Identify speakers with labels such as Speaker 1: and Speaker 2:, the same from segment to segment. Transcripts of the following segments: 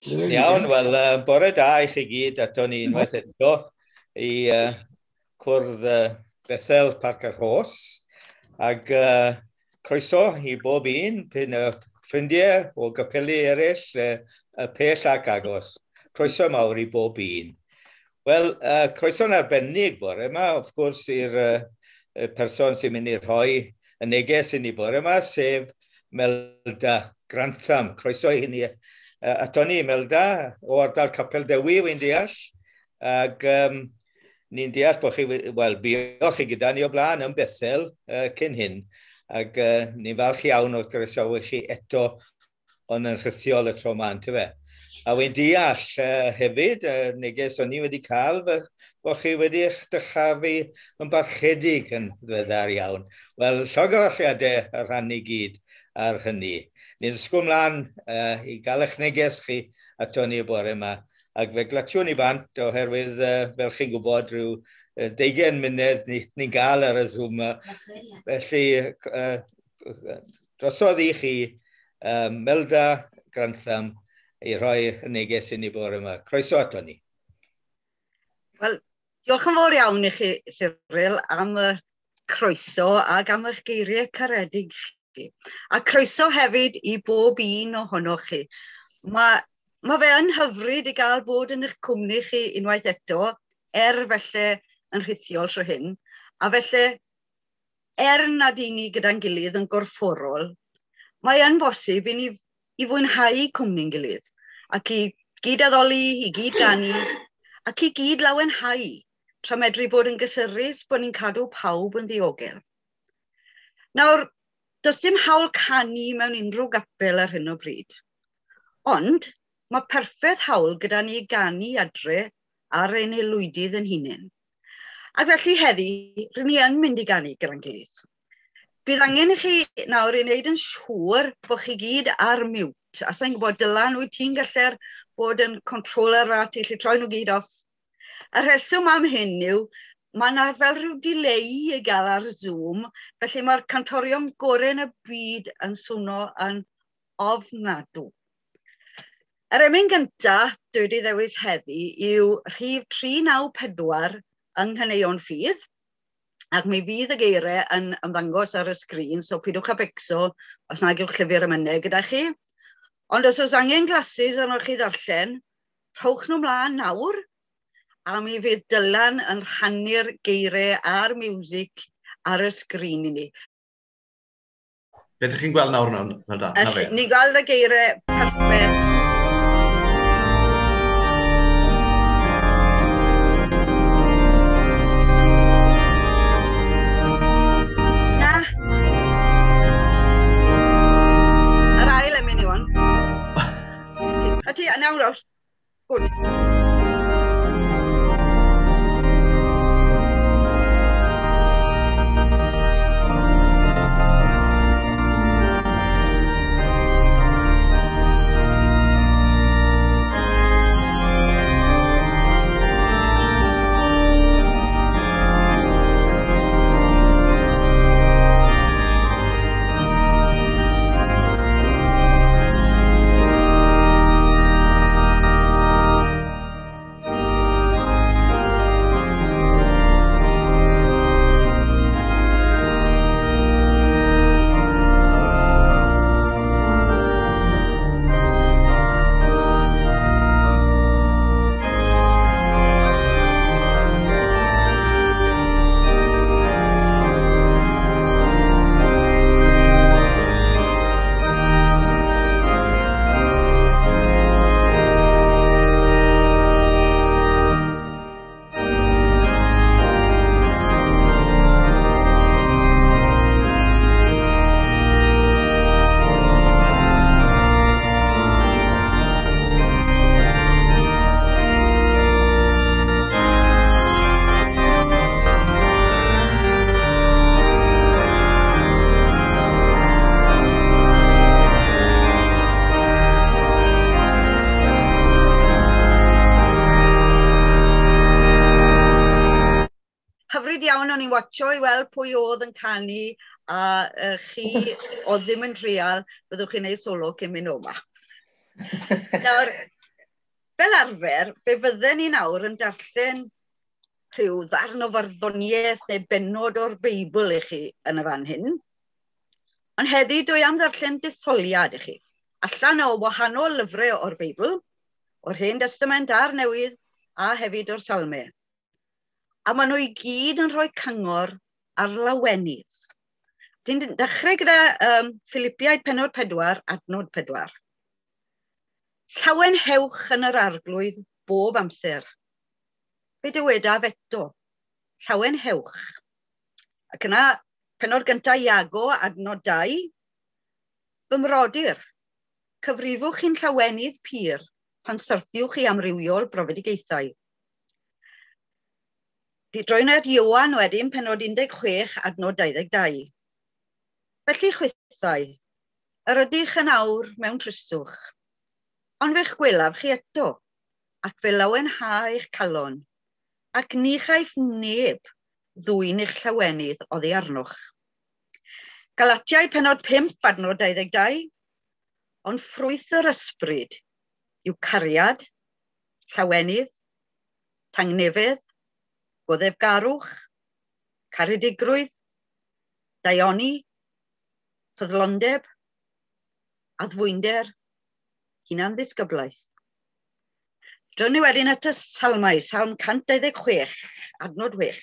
Speaker 1: Iawn, wel, bore da i chi gyd ato ni unwaith eto i cwrdd Bethel Parc yr Rhos. Ac croeso i bob un, pyn y ffrindiau o gapeli eraill, y pell ac agos. Croeso mawr i bob un. Wel, croeso'n arbennig bore yma, wrth gwrs, i'r person sy'n mynd i rhoi y neges i ni bore yma, sef Melda Grantham. Croeso i ni ato ni, Melda, o ardal Capel Dewi, wy'n deall. Ac ni'n deall bod chi, wel, buoch chi gyda ni o blaen yn Bethel cyn hyn. Ac ni'n falch iawn o'r groesawu chi eto ond yn rhithiol y tro yma, yntyfe? A wy'n deall hefyd, neges o'n i wedi cael, bod chi wedi eich dychafu yn barchedig yn ddiweddar iawn. Wel, llongyfarchiadau y rhan i gyd ar hynny. Ni'n ddysgu ymlaen i gael eich neges chi ato ni y bore yma. Ac fe glatiwn ni bant oherwydd, fel chi'n gwybod, rhyw 20 munud ni'n gael ar y Zoom yma. Felly, drosodd i chi, Melda Grantham, i rhoi y neges i ni bore yma. Croeso ato ni.
Speaker 2: Wel, diolch yn fawr iawn i chi, Cyril, am y croeso ac am eich geiriau caredig chi. A croeso hefyd i bob un ohonoch chi. Mae fe yn hyfryd i gael bod yn eich cwmni chi unwaith eto, felly yn rhithiol tro hyn. A felly, nad i ni gyda'n gilydd yn gorfforol, mae yn bosib i ni i fwynhau cwmni'n gilydd, ac i gyd addoli, i gyd ganu, ac i gyd lawenhau, tra medru bod yn gysurus bod ni'n cadw pawb yn ddiogel. Nawr, does dim hawl canu mewn unrhyw gapel ar hyn o bryd. Ond mae perffaith hawl gyda ni ganu adre ar ein aelwydydd yn hunain. Ac felly heddi, rydyn ni yn mynd i ganu gyda'n gilydd. Bydd angen i chi nawr i wneud yn siŵr bod chi gyd ar mute. A sa'n gwybod, Dylan, wyt ti'n gallu'r bod yn controller a ti allu troi nhw gyd off? Y rheswm am hyn yw, mae yna fel rhyw delay i gael ar Zoom, felly mae'r cantorion gorau yn y byd yn swno yn ofnadw. Yr emyn gyntaf dwi wedi ddewis heddi yw rhif 394 yng Nghaneuon Ffydd, ac mi fydd y geiriau yn ymddangos ar y sgrin, so pidwch â becso os nag yw'ch llyfr emynau gyda chi. Ond os oes angen glasses arnoch chi ddarllen, rhowch nhw mlaen nawr, a mi fydd Dylan yn rhannu'r geiriau a'r miwsig ar y sgrin i ni.
Speaker 3: Beth ydych chi'n gweld nawr, Melda?
Speaker 2: Ni'n gweld y geiriau perffaith. Na. Yr ail emyn i wan. A ti, nawr o'r. Good. Watcho i weld pwy oedd yn canu a chi oedd ddim yn trial, byddwch chi'n neud solo cyn mynd o'ma. Nawr, Fel arfer, fe fydden ni nawr yn darllen rhyw ddarn o farddoniaeth neu bennod o'r Beibl i chi yn y fan hyn. Ond heddi dwi am ddarllen detholiad i chi, allan o wahanol lyfrau o'r Beibl, o'r Hen Destament a'r Newydd, a hefyd o'r Salmau. A maen nhw i gyd yn rhoi cyngor ar lawenydd. Dwi'n dechrau gyda Philipiaid pennod 4, adnod 4. Llawenhewch yn yr arglwydd bob amser. Fe dywedaf eto, llawenhewch. Ac yna, pennod gyntaf Iago, adnod 2, fy mrodyr, cyfrifwch chi'n llawenydd pur pan syrthiwch chi amrywiol brofedigaethau. Droi'n at Ioan wedyn, pennod 16, adnod 22. Felly chwithau, yr ydych yn awr mewn tristwch, ond fe'ch gwelaf chi eto, ac fe lawenha eich calon, ac ni chaiff neb ddwyn eich llawenydd oddi arnoch. Galatiau pennod 5, adnod 22, ond ffrwyth yr ysbryd yw cariad, llawenydd, tangnefedd, goddefgarwch, caredigrwydd, daioni, ffyddlondeb, addfwynder, hunan-ddisgyblaeth. Drown ni wedyn at y Salmau, Salm 126, adnod 6.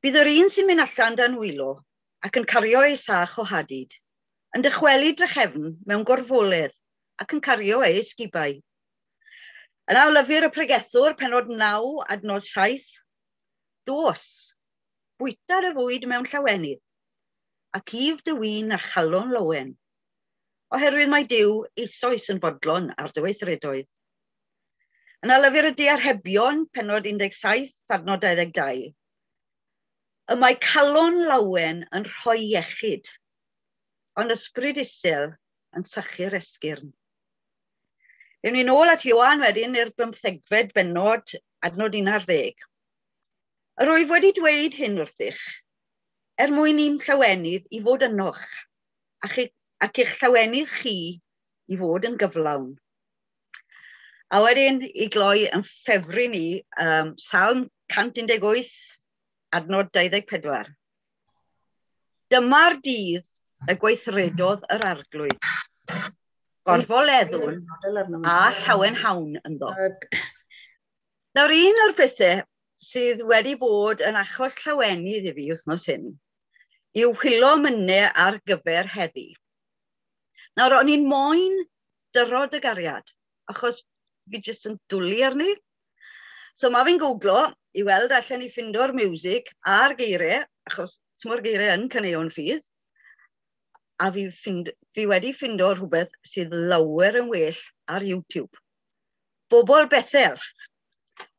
Speaker 2: Bydd yr un sy'n mynd allan dan wylo ac yn cario ei sach o hadyd, yn dychwelyd drachefn mewn gorfoledd ac yn cario ei ysgubau. Yna o lyfr y pregethwr, pennod 9, adnod 7, dos, bwyta dy fwyd mewn llawenydd, ac if dy win a chalon lawen, oherwydd mae Duw eisoes yn fodlon ar dy weithredoedd. Yna lyfr y Diarhebion, pennod 17, adnod 22. Y mae calon lawen yn rhoi iechyd, ond ysbryd isel yn sychu'r esgyrn. Ewn ni nôl at Ioan wedyn i'r 15fed bennod, adnod 11. Yr wyf wedi dweud hyn wrthych, er mwyn i'n llawenydd i fod ynoch, ac eich llawenydd chi i fod yn gyflawn. A wedyn i gloi yn ffefryn ni, Salm 118, adnod 24. Dyma'r dydd y gweithredodd yr arglwydd. Gorfoleddwn a llawenhawn ynddo. Nawr, un o'r pethau sydd wedi bod yn achos llawenydd i fi wythnos hyn yw whilo mynau ar gyfer heddi. Nawr, o'n i'n moyn dyrod y gariad, achos fi jyst yn dwlu arni. So mae fi'n googlo i weld allan i ffindo'r music a'r geiriau, achos t'mo'r geiriau yn caneuon ffydd, a fi wedi ffindo rhywbeth sydd lawer yn well ar YouTube. Bobl Bethel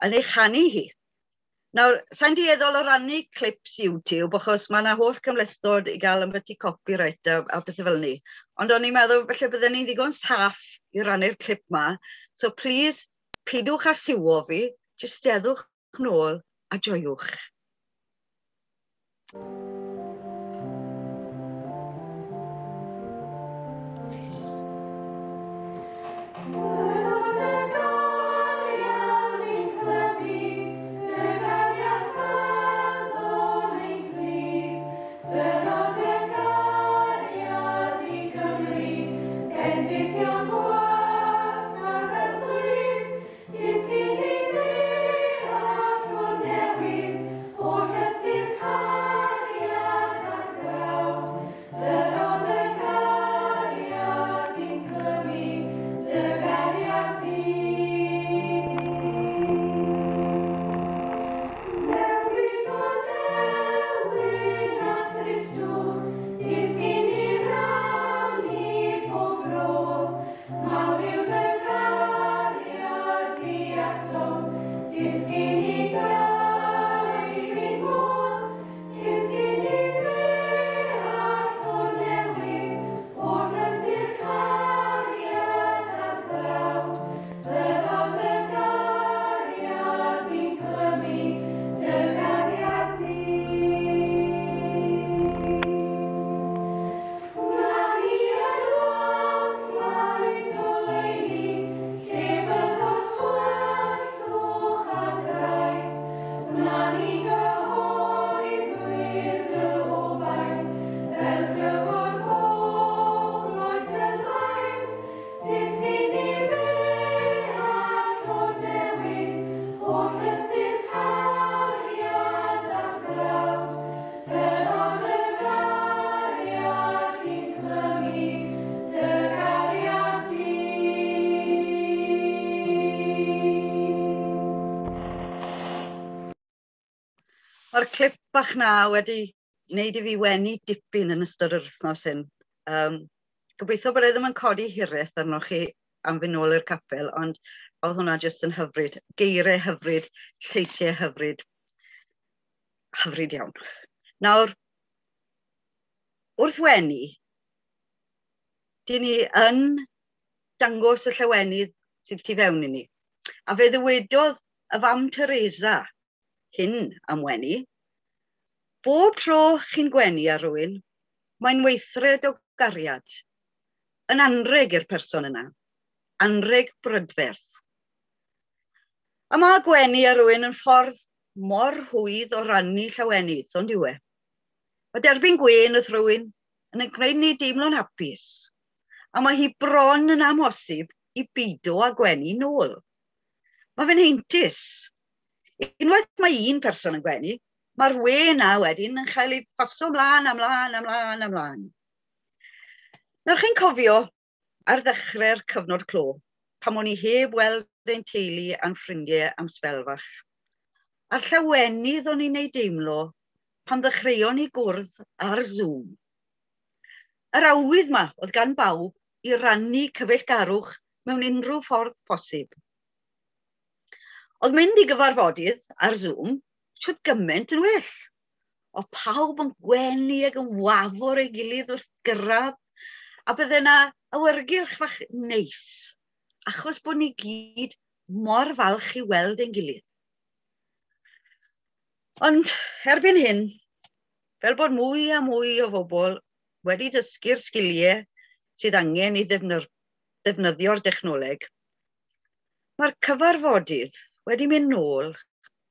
Speaker 2: yn ei chanu hi. Nawr, sa'n dueddol o rannu clips YouTube, achos mae yna holl gymhlethdod i gael ambyti copyright a pethau fel 'ny. Ond o'n i'n meddwl felly bydden ni'n ddigon saff i rannu'r clip ma. So please, pidwch â siwo fi, jyst steddwch nôl a joiwch.
Speaker 3: Disgyn i ddeall o'r newydd, holl ystyr cariad.
Speaker 2: Mae'r clip bach na wedi wneud i fi wenu dipyn yn ystod yr wythnos hyn. Gobeithio bod e ddim yn codi hiraeth arnoch chi am fynd nôl i'r capel, ond oedd hwnna jyst yn hyfryd. Geiriau hyfryd, lleisiau hyfryd. Hyfryd iawn. Nawr, wrth wenu, dyn ni yn dangos y llawenydd sydd tu fewn i ni. A fe ddywedodd y fam Teresa hyn am wenu: "Bob tro chi'n gwenu ar rywun, mae'n weithred o gariad, yn anreg i'r person yna, anreg brydferth." A mae gwenu ar rywun yn ffordd mor rhwydd o rannu llawenydd, ond yw e? Mae derbyn gwên wrth rywun yn ein gwneud ni deimlo'n hapus, a mae hi bron yn amhosib i beido â gwenu nôl. Mae fe'n heintus. Unwaith mae un person yn gwenu, mae'r wên 'na wedyn yn cael ei phaso mlaen a mlaen a mlaen a mlaen. Nawr, chi'n cofio ar ddechrau'r cyfnod clo, pan o'n i heb weld ein teulu a'n ffrindiau am sbel fach, a'r llawenydd o'n i'n ei deimlo pan ddechreuon ni gwrdd ar Zoom. Yr awydd 'ma oedd gan bawb i rannu cyfeillgarwch mewn unrhyw ffordd posib. Oedd mynd i gyfarfodydd ar Zoom shwt gymaint yn well. Oedd pawb yn gwenu ac yn wafo'r ei gilydd wrth gyrraedd, a bydde yna awyrgylch fach neis, achos bod ni gyd mor falch i weld ein gilydd. Ond erbyn hyn, fel bod mwy a mwy o bobl wedi dysgu'r sgiliau sydd angen i ddefnyddio'r dechnoleg, mae'r cyfarfodydd wedi mynd nôl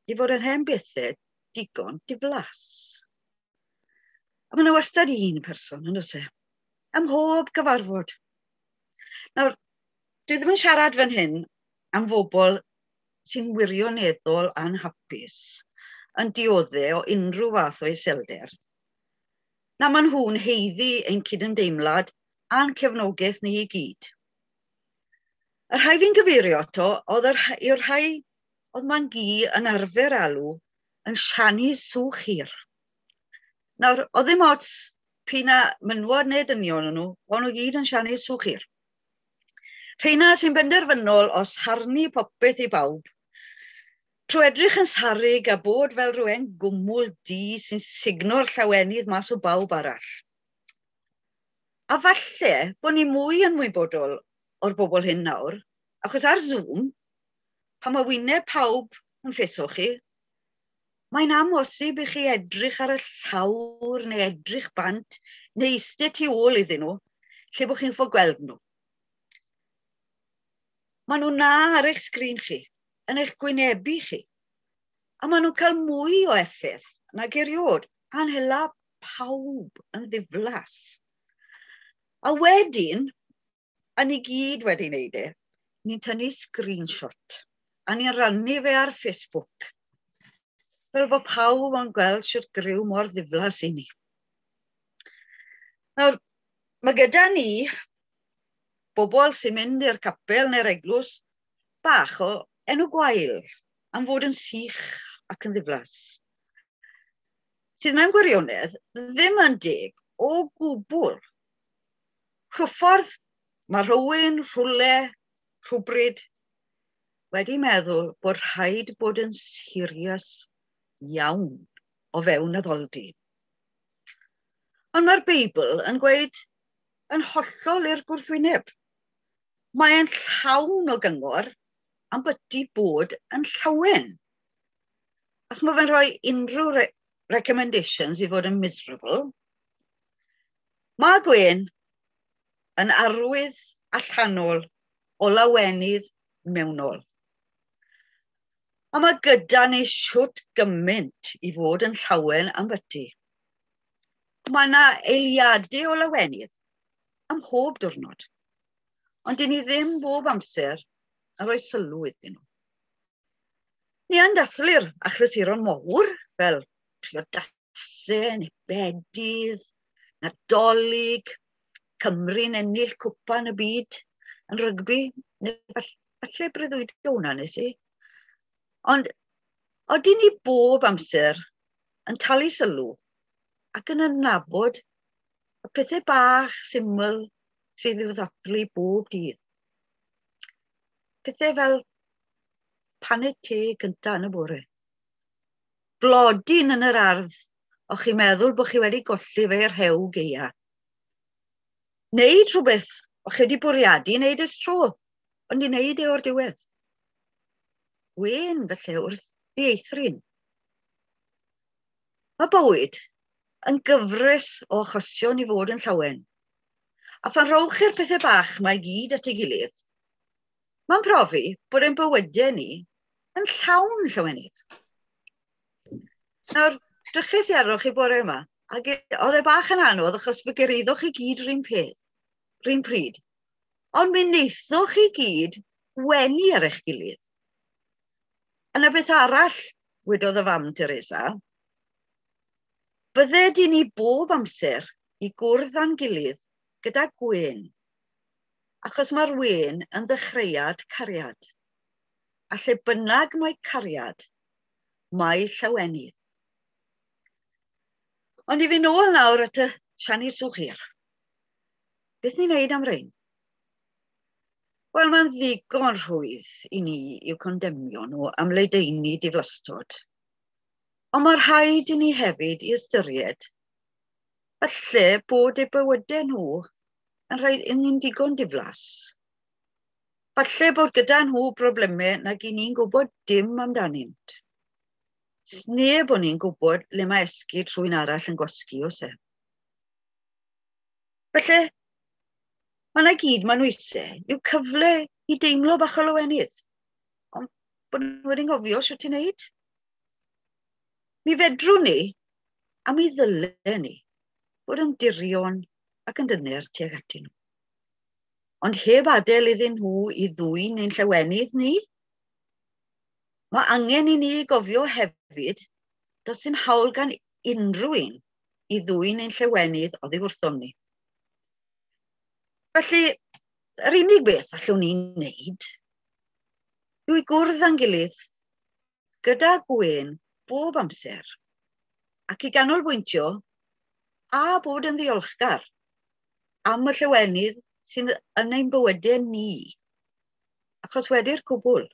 Speaker 2: i fod yn hen bethau digon diflas. A mae yna wastad un person, yn oes e? Ym mhob gyfarfod. Nawr, dwi ddim yn siarad fan hyn am fobl sy'n wirioneddol anhapus, yn dioddef o unrhyw fath o iselder. Na, maen nhw'n haeddu ein cydymdeimlad a'n cefnogaeth ni i gyd. Y rhai fi'n gyfeirio ato oedd yw'r rhai oedd Mam-gu yn arfer alw yn siani swch hir. Nawr, oedd ddim ots p'un a menywod neu dynion o'n nhw, o'n nhw gyd yn siani swch hir. Rheina sy'n benderfynol o sarnu popeth i bawb, trwy edrych yn sarrug a bod fel rhywun gwmwl du sy'n sugno'r llawenydd mas o bawb arall. A falle bod ni mwy yn ymwybodol o'r bobl hyn nawr, achos ar Zoom, pan mae wyneb pawb yn ffeso chi, mae'n amhosib i chi edrych ar y llawr neu edrych bant neu eistedd tu ôl iddyn nhw, lle bod chi'n ffo gweld nhw. Maen nhw na ar eich sgrin chi, yn eich gwynebu chi. A maen nhw'n cael mwy o effaith nag erioed, a'n hela pawb yn ddiflas. A wedyn, a ni gyd wedi wneud e, ni'n tynnu screenshot a ni'n rannu fe ar Facebook, fel bod pawb yn gweld shwt griw mor ddiflas i ni. Nawr, mae gyda ni bobl sy'n mynd i'r capel neu'r eglwys bach o enw gwael am fod yn sych ac yn ddiflas, sydd mewn gwirionedd ddim yn deg o gwbl. Rhywffordd mae rhywun, rhywle, rhywbryd wedi meddwl bod rhaid bod yn serious iawn o fewn addoldy. Ond mae'r Beibl yn gweud yn hollol i'r gwrthwyneb. Mae'n llawn o gyngor am byti bod yn llawen. Os mae fe'n rhoi unrhyw recommendations i fod yn miserable, mae gwên yn arwydd allanol o lawenydd mewnol. A mae gyda ni shwt gymaint i fod yn llawen am byti. Mae yna eiliadau o lawenydd am mhob diwrnod. Ond dyn ni ddim bob amser yn rhoi sylw iddyn nhw. Ni yn dathlu'r achlysuron mawr fel priodasau neu bedydd, Nadolig, Cymru'n ennill cwpan y byd yn rygbi, neu falle breuddwydio hwnna nes i. Ond odyn ni bob amser yn talu sylw ac yn adnabod y pethau bach syml sydd i'w ddathlu bob dydd. Pethau fel paned te gyntaf yn y bore. Blodyn yn yr ardd, o'ch chi'n meddwl bod chi wedi golli fe i'r rhew gaea. Neud rhywbeth o'ch chi wedi bwriadu wneud ers tro, ond i wneud e o'r diwedd. Gwên felly wrth ddieithryn. Mae bywyd yn gyfres o achosion i fod yn llawen. A phan rowch chi'r pethau bach mae gyd at ei gilydd, mae'n profi bod ein bywydau ni yn llawn llawenydd. Nawr, drychais i arnoch chi bore yma, ac oedd e bach yn anodd achos fe gyrhaeddoch chi gyd yr un peth, yr un pryd. Ond mi wnaethoch chi gyd wenu ar eich gilydd. Yna beth arall, wedodd y fam Teresa, bydded i ni bob amser i gwrdd â'n gilydd gyda gwên, achos mae'r wên yn ddechreuad cariad. A lle bynnag mae cariad, mae llawenydd. Ond i fynd nôl nawr at y Siani Swchir. Beth ni'n neud am rein? Wel, mae'n ddigon rhwydd i ni i'w condemnio nhw am ledaenu diflastod. Ond mae rhaid i ni hefyd i ystyried falle bod eu bywydau nhw yn rhai yn un digon diflas. Falle bod gyda nhw broblemau nag i ni'n gwybod dim amdanynt. Sneb o'n ni'n gwybod le mae esgid rhywun arall yn gwasgu oes e. Felly, mae yna gyd maen nhw eisiau yw cyfle i deimlo bach o lawenydd. Ond bod nhw wedi nghofio sut i wneud. Mi fedrwn ni, a mi ddylen ni, bod yn dirion ac yn dyner tuag atyn nhw. Ond heb adael iddyn nhw i ddwyn ein llawenydd ni. Mae angen i ni gofio hefyd, does dim hawl gan unrhyw un i ddwyn ein llawenydd oddi wrthom ni. Felly, yr unig beth allwn ni wneud yw i gwrdd â'n gilydd gyda gwên bob amser ac i ganolbwyntio a bod yn ddiolchgar am y llawenydd sydd yn ein bywydau ni. Achos wedi'r cwbl,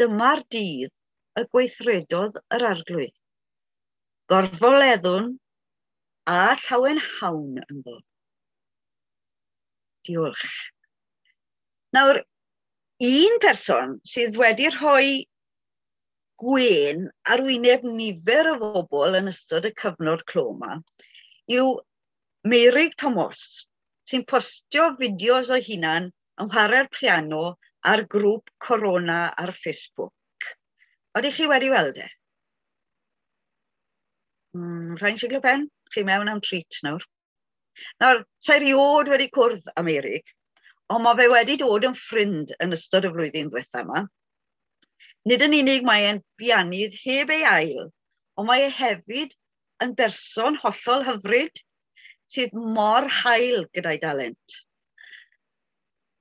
Speaker 2: dyma'r dydd y gweithredodd yr Arglwydd. Gorfoleddwn a llawenhawn ynddo. Diolch. Nawr, un person sydd wedi rhoi gwên ar wyneb nifer o bobl yn ystod y cyfnod clo yma yw Meurig Thomas, sy'n postio fideos o hunan yn chwarae'r piano ar grŵp Corona ar Facebook. Ydych chi wedi weld e? Rhaid siglo pen? Chi mewn am treat nawr. Nawr, sa i rioed wedi cwrdd â Meurig, ond mae fe wedi dod yn ffrind yn ystod y flwyddyn ddiwetha yma. Nid yn unig mae e'n bianydd heb ei ail, ond mae e hefyd yn berson hollol hyfryd sydd mor hael gyda'i dalent.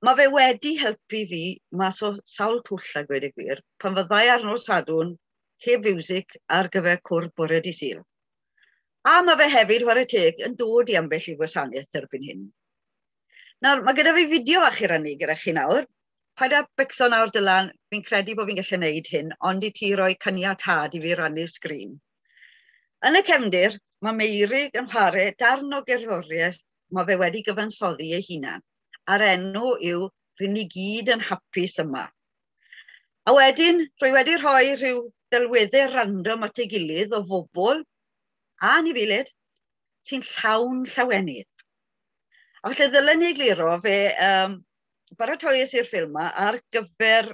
Speaker 2: Mae fe wedi helpu fi mas o sawl twll a gweud y gwir, pan fyddai ar nos Sadwrn heb fiwsig ar gyfer cwrdd bore dydd Sul. A mae fe hefyd, chwarae teg, yn dod i ambell i gwasanaeth erbyn hyn. Nawr, mae gyda fi fideo fach i rannu gyda chi nawr. Paid â becso nawr, Dylan, fi'n credu bod fi'n gallu gwneud hyn, ond i ti roi caniatâd i fi rannu'r sgrin. Yn y cefndir, mae Meurig yn chwarae darn o gerddoriaeth mae fe wedi gyfansoddi ei hunan, a'r enw yw Rŷn ni gyd yn hapus yma. A wedyn, rwy wedi rhoi rhyw ddelweddau random at ei gilydd o fobl a anifeiliaid sy'n llawn llawenydd. A falle ddylen ni egluro fe baratoes i'r ffilm yma ar gyfer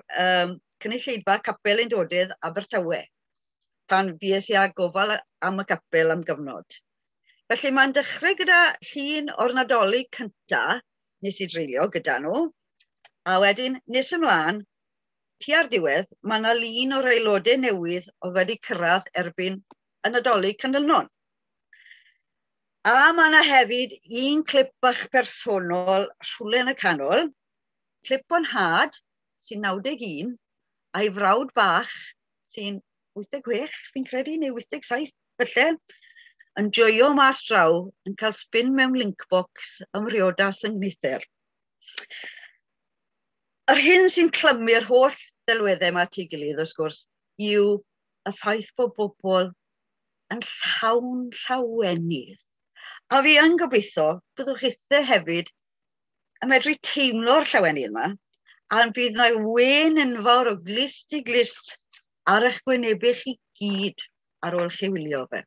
Speaker 2: cynulleidfa Capel Undodydd Abertawe, pan fues i â gofal am y capel am gyfnod. Felly mae'n dechrau gyda llun o'r Nadolig cynta nes i dreulio gyda nhw, a wedyn nes ymlaen, tua'r diwedd, mae yna lun o'r aelodau newydd oedd wedi cyrraedd erbyn y Nadolig canlynol. A mae yna hefyd un clip bach personol rhywle yn y canol, clip o'n nhad sy'n 91, a'i frawd bach sy'n 86, fi'n credu, neu 87. Felly, yn joio mas draw, yn cael spin mewn linkbox ym Mhriodas yng Nghnither. Yr hyn sy'n clymu'r holl ddelweddau yma at ei gilydd, wrth gwrs, yw y ffaith bod bobl yn llawn llawenydd. A fi yn gobeithio byddwch chithe hefyd yn medru teimlo'r llawenydd yma, a bydd yna wên enfawr o glust i glust ar eich gwynebau chi gyd ar ôl chi wylio fe.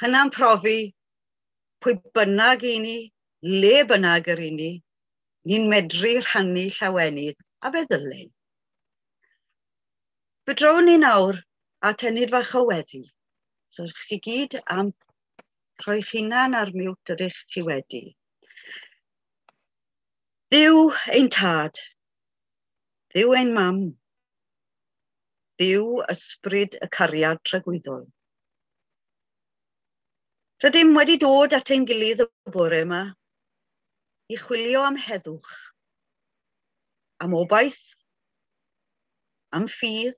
Speaker 2: Hynna'n profi pwy bynnag i ni, le bynnag yr i ni, ni'n medru rhannu llawenydd a fe ddylen. Fe drown ni nawr at ennyd fach o weddi. So chi gyd am rhoi'ch hunan ar miwt ydych chi wedi. Dduw ein tad, Dduw ein mam, Dduw ysbryd y cariad tragwyddol. Rydym wedi dod at ein gilydd y bore yma i chwilio am heddwch, am obaith, am ffydd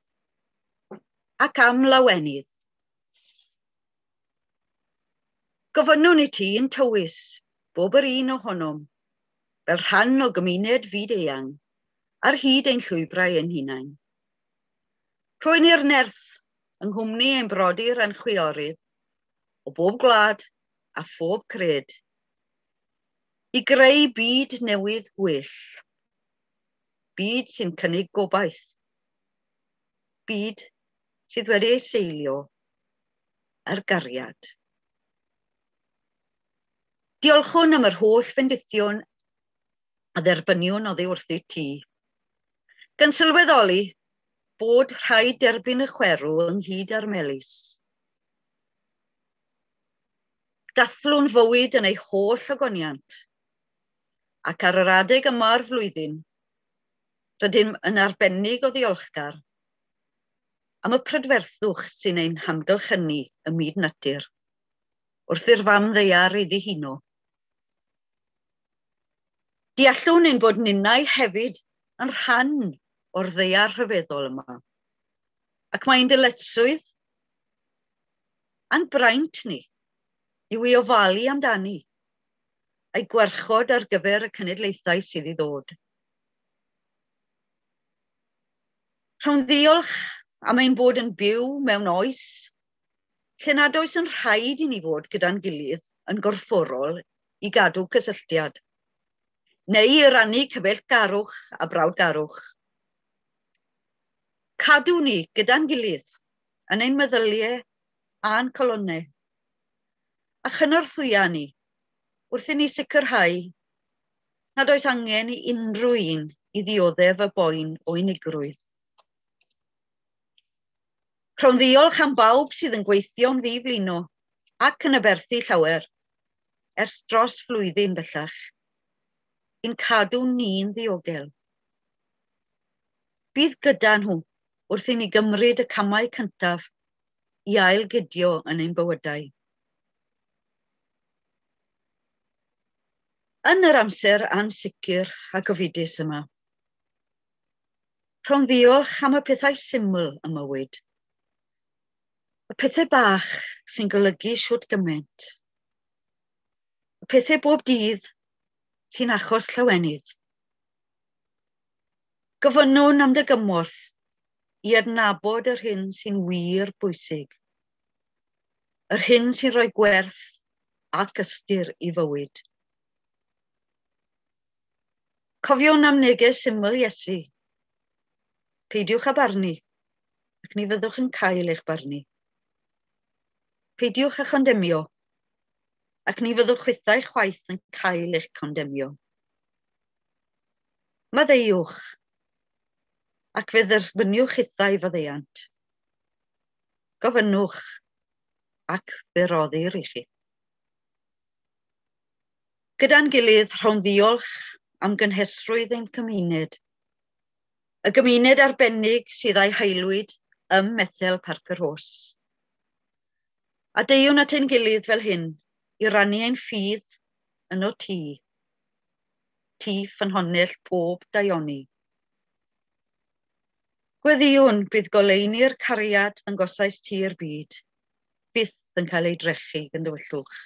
Speaker 2: ac am lawenydd. Gofynnwn i ti yn tywys bob yr un ohonom fel rhan o gymuned fyd eang ar hyd ein llwybrau ein hunain. Rhoi ni'r nerth yng nghwmni ein brodyr a'n chwiorydd o bob gwlad a phob cred, i greu byd newydd gwell, byd sy'n cynnig gobaith, byd sydd wedi ei seilio ar gariad. Diolchwn am yr holl fendithion a dderbyniwn oddi wrthyt ti, gan sylweddoli bod rhaid derbyn y chwerw ynghyd â'r melys. Dathlwn fywyd yn ei holl ogoniant, ac ar yr adeg yma'r flwyddyn, rydym yn arbennig o ddiolchgar am y prydferthwch sy'n ein hamgylchynu ym myd natur, wrth i'r fam ddaear ei ddihuno. Deallwn ein bod ninnau hefyd yn rhan o'r ddaear rhyfeddol yma, ac mae'n dyletswydd a'n braint ni yw i ofalu amdani a'i gwarchod ar gyfer y cenedlaethau sydd i ddod. Rhawn ddiolch am ein bod yn byw mewn oes lle nad oes yn rhaid i ni fod gyda'n gilydd yn gorfforol i gadw cysylltiad, neu i rannu cyfeillgarwch a brawdgarwch. Cadw ni gyda'n gilydd yn ein meddyliau a'n calonnau, a chynorthwya ni wrth i ni sicrhau nad oes angen i unrhyw un i ddioddef y boen o unigrwydd. Rhown ddiolch am bawb sydd yn gweithio'n ddiflino ac yn aberthu llawer ers dros flwyddyn bellach, i'n cadw ni'n ddiogel. Bydd gyda nhw wrth i ni gymryd y camau cyntaf i ailgydio yn ein bywydau. Yn yr amser ansicr a gofidus yma, rhown ddiolch am y pethau syml ym mywyd, y pethau bach sy'n golygu shwt gymaint, y pethau bob dydd sy'n achos llawenydd. Gofynnwn am dy gymorth i adnabod yr hyn sy'n wir bwysig, yr hyn sy'n rhoi gwerth ac ystyr i fywyd. Cofiwn am neges syml Iesu. Peidiwch â barnu, ac ni fyddwch yn cael eich barnu. Peidiwch â chondemio, ac ni fyddwch chwithau chwaith yn cael eich condemio. Maddeuwch, ac fe dderbyniwch hithau faddeuant. Gofynnwch, ac fe roddir i chi. Gyda'n gilydd, rhown ddiolch am gynhesrwydd ein cymuned. Y gymuned arbennig sydd â'i haelwyd ym Methel Parc yr Rhos. A deuwn at ein gilydd fel hyn i rannu ein ffydd yno ti, ti ffynhonnell pob daioni. Gweddïwn bydd goleuni'r cariad ddangosais ti i'r byd, byth yn cael ei drechu gan dywyllwch.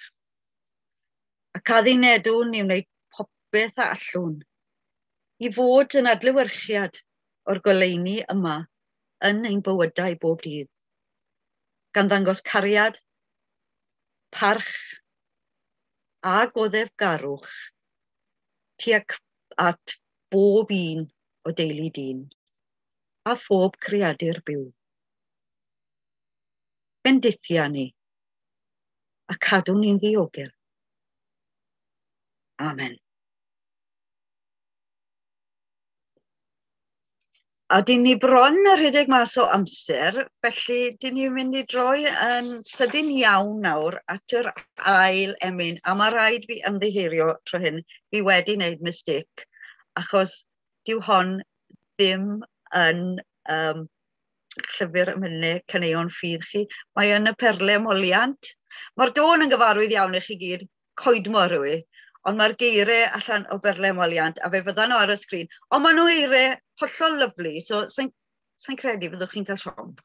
Speaker 2: Ac addunedwn i wneud popeth a allwn i fod yn adlewyrchiad o'r goleuni yma yn ein bywydau bob dydd, gan ddangos cariad, parch a goddefgarwch tuag at bob un o deulu dyn a phob creadur byw. Bendithia ni a cadw ni'n ddiogel. Amen. A dyn ni bron a rhedeg mas o amser, felly dyn ni'n mynd i droi yn sydyn iawn nawr at yr ail emyn. A mae rhaid fi ymddiheurio tro hyn, fi wedi wneud mistake, achos dyw hon ddim yn llyfr emynau caneuon ffydd chi. Mae yn y Perlau Moliant. Mae'r dôn yn gyfarwydd iawn i chi gyd, Coedmor yw i, ond mae'r geiriau allan o Berlau Moliant, a fe fyddan nhw ar y sgrin. Ond maen nhw eiriau hollol lyfli, so sa credu fyddwch chi'n cael siom.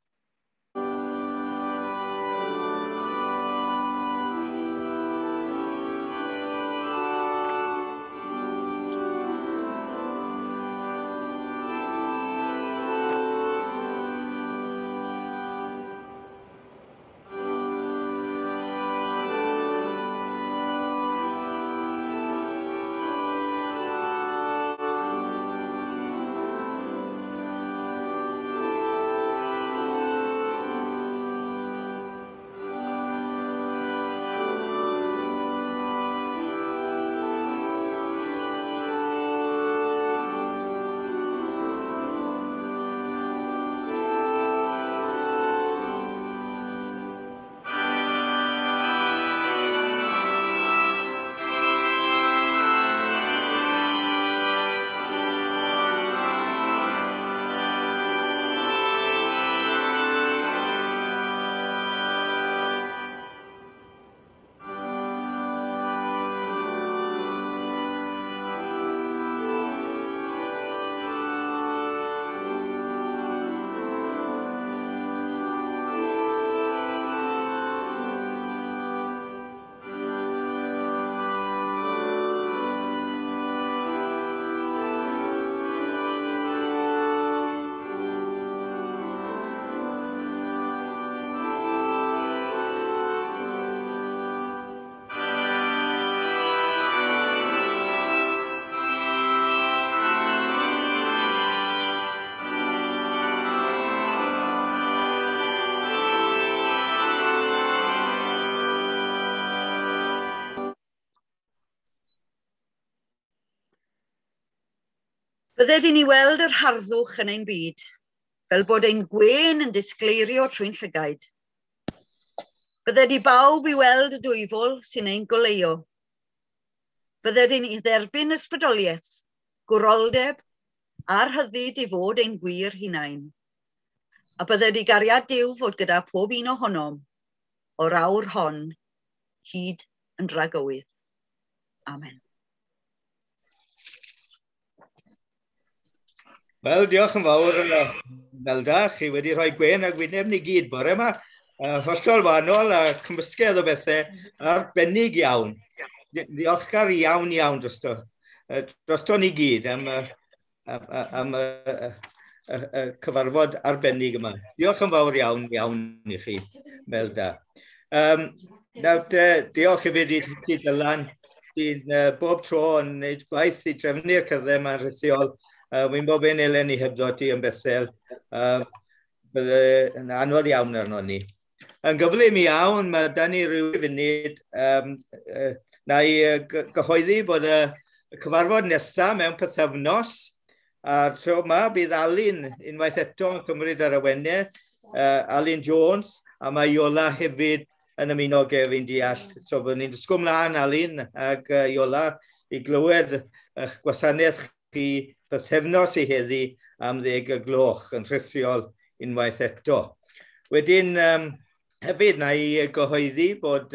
Speaker 2: Bydded i ni weld yr harddwch yn ein byd, fel bod ein gwên yn disgleirio trwy'n llygaid. Bydded i bawb i weld y dwyfol sy'n ein goleuo. Bydded i ni dderbyn ysbrydoliaeth, gwroldeb a'r rhyddid i fod ein gwir hunain. A bydded i gariad Duw fod gyda pob un ohonom o'r awr hon hyd yn dragywydd. Amen.
Speaker 1: Wel, diolch yn fawr, Melda. Chi wedi rhoi gwên ag wyneb ni gyd bore yma. Hollol wahanol a cymysgedd o bethau arbennig iawn. Diolchgar iawn iawn drosto. Drosto ni gyd am y cyfarfod arbennig yma. Diolch yn fawr iawn iawn i chi, Melda. Nawr, diolch hefyd i ti, Dylan, sy'n bob tro yn gwneud gwaith i drefnu'r cyfle yma'n rhithiol. Wy'n bob un eleni hebddo ti yn Bethel. Bydde yn anodd iawn arno ni. Yn gyflym iawn, mae da ni ryw funud. Na i gyhoeddi bod y cyfarfod nesaf mewn pythefnos, a'r tro yma bydd Alun unwaith eto yn cymryd yr awenau, Alun Jones, a mae Iola hefyd yn ymuno ag ef, fi'n deall. So byddwn ni'n dysgu ymlaen, Alun ac Iola, i glywed eich gwasanaeth chi pythefnos i heddi am 10:00 yn rhithiol unwaith eto. Wedyn, hefyd, na i gyhoeddi bod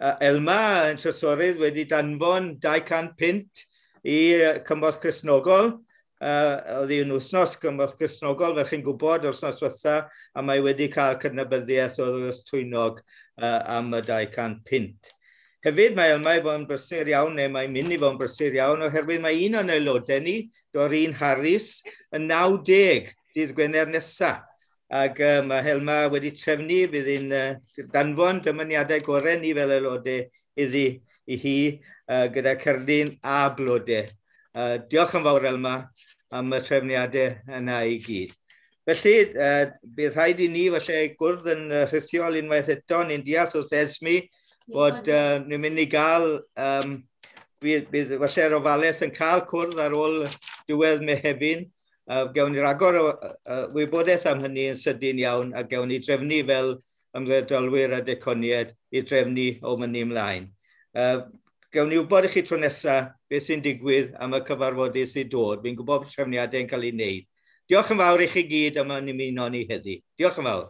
Speaker 1: Elma yn trysorydd wedi danfon 200 punt i Cymorth Cristnogol. Oedd hi'n wythnos Cymorth Cristnogol, fel chi'n gwybod, wythnos diwetha, a mae wedi cael cydnabyddiaeth o'r Ys Twynog am y 200 punt. Hefyd, mae Elma i fod yn brysur iawn, neu mae'n mynd i fod yn brysur iawn, oherwydd mae un o'n aelodau ni, Doreen Harris, yn 90 dydd Gwener nesaf. Ac mae Helma wedi trefnu, bydd hi'n danfon dymuniadau gorau ni fel aelodau iddi i hi gyda cerdyn a blodau. Diolch yn fawr, Elma, am y trefniadau yna i gyd. Felly, bydd rhaid i ni falle gwrdd yn rhithiol unwaith eto. Ni'n deall wrth Esmi bod ni'n mynd i gael, bydd falle'r ofalaeth yn cael cwrdd ar ôl diwedd Mehefin. Gewn ni ragor o wybodaeth am hynny yn sydyn iawn a gewn ni drefnu fel ymddiriedolwyr a diaconiaid i drefnu o mynd ymlaen. Gewn ni wybod i chi tro nesaf beth sy'n digwydd am y cyfarfodydd sy'n dod. Fi'n gwybod bod trefniadau yn cael ei wneud. Diolch yn fawr i chi gyd am ymuno ni heddi. Diolch yn fawr.